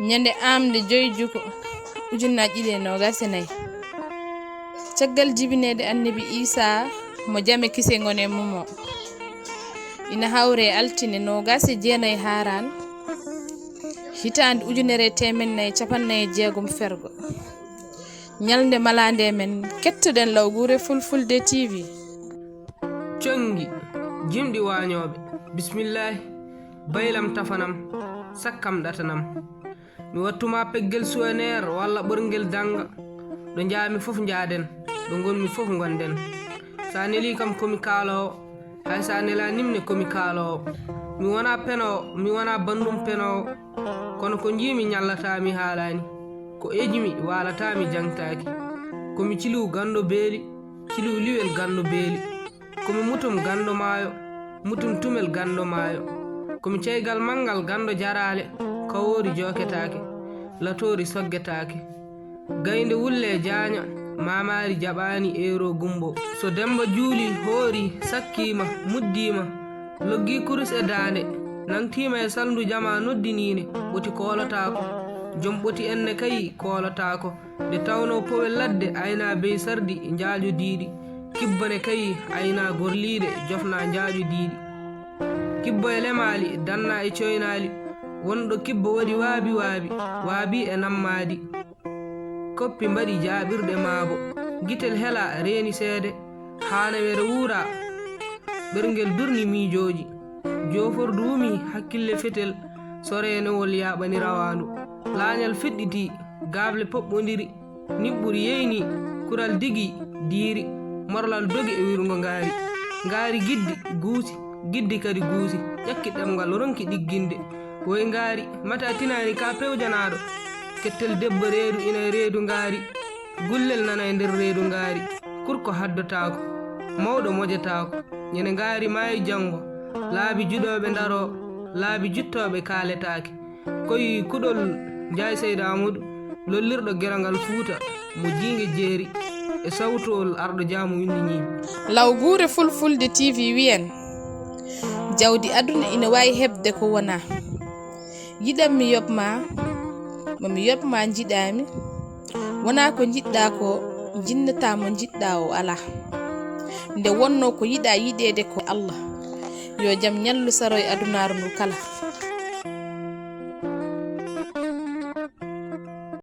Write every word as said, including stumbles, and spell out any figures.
Ñande aamnde joyi juko, ujunnaji ɗiɗi e noogas e nayi, caggal jibineede Annabi Iisaa mo jam e kise ngone mum o, ina hawre e altine noogas e jeenayi Haaraan, hitaande ujunere e teemedde nayi e capanɗe nayi e jeegom fergo. Ñalnde malaande men, kettoɗen Lawguure Fulfulde T V. Conngi, jimɗi waañooɓe, bismillaahi, baylam tafanam, sakkam ɗatanam. Mi wattuma peggel suweneer walla ɓorngel dannga. Ɗo njaami fof njaaden, ɗo ngonmi fof ngonden. Sa neli kam ko mi kaaloowo, hay sa nelanim ne ko mi kaaloowo. Mi wona penoowo, mi wona banndum penoowo. Kono ko njiimi ñallata mi haalaani. Ko ejimi waalata mi jaŋtaaki. Ko mi ciliw ganndo beeli, ciliw liwel ganndo beeli. Ko mi mutum ganndo maayo, mutum tumel ganndo maayo. Ko mi ceygal manngal ganndo jaraale, kawoori jooketaake, latoori soggetaake. Gaynde wulle jaaña, maamaari jaɓaani eero gumbo. So Demmba juuli, hoori, sakkiima, muddiima, loggi kurus e daande, nangtiima e salndu jamaa noddiniine, ɓoti koolotaako. Jom ɓoti en ne kay koolotaako. Nde tawnoo powel ladde aynaa bey sardi njaajodiiɗi, kibbo ne kay aynaa gorliiɗe jofnaa njaajodiiɗi. Kibbo e lemaali dannaa e coynaali, wonɗo kibbo waɗi waabi waabi, waabi e nammaadi. Koppi mbaɗi jaaɓirɗe maabo, gitel hela reeni seede, haanewere wuura, ɓerngel durni miijooji. Joofordu wumi hakkille fetel, soreenewol yaaɓani rawaandu. Laañal fiɗɗiti, gaable poɓɓondiri, niɓɓuri yeyni, kural digi, diiri, morlal dogi e wirngo ngaari. Ngaari giddi, guusi, giddi kadi guusi, ƴakki ɗemngal, ronki ɗigginde. Woy ngaari, mata tinaani ka pewjanaaɗo? Kettel debbo reedu ina e reedu ngaari, gullel nana e nder reedu ngaari. Kurko haddotaako, mawɗo mojotaako. Ñande ngaari maayi janngo, laabi juɗooɓe ndaroo, laabi juttooɓe kaaletaake. Koy kuɗol Njaay Seydi Aamadu, lollirɗo gerongal Fuuta, mo jiinge jeeri, e sawtowol arɗo jaamu winndi ñiibi. Lawguure Fulfulde T V wiyen, jawdi aduna ina waawi heɓde ko wonaa. Yiɗam mi yoɓ ma, mo mi yoɓ ma njiɗaami. Wonaa ko njiɗɗaa ko, njinnata mo njiɗɗaa o alaa. Nde wonnoo ko yiɗaa yiɗeede ko Allah. Yo jam ñallu saro e adunaaru ndu kala.